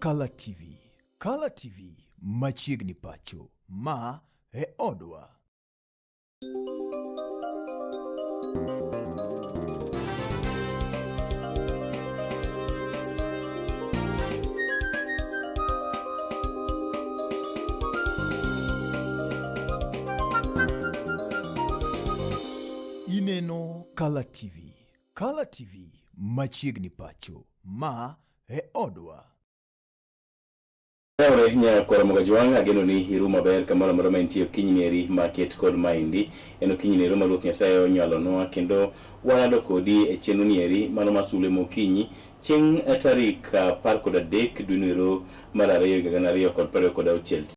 Kala TV. Kala TV machiegni pacho. Ma e odwa. Ineno Kala TV. Kala TV machiegni pacho. Ma e odwa. Yaore nyakwara Mogajwang' ageno ni iru maber kamoro amora ma intie okinyi neri maket kod maendi en okinyi nero ma Ruoth Nyasaye onywalonwa kendo warado kodi e chenro nieri mano ma sulwe mokinyi chieng' tarik 13 dwe noero mar ariyo higa 2026.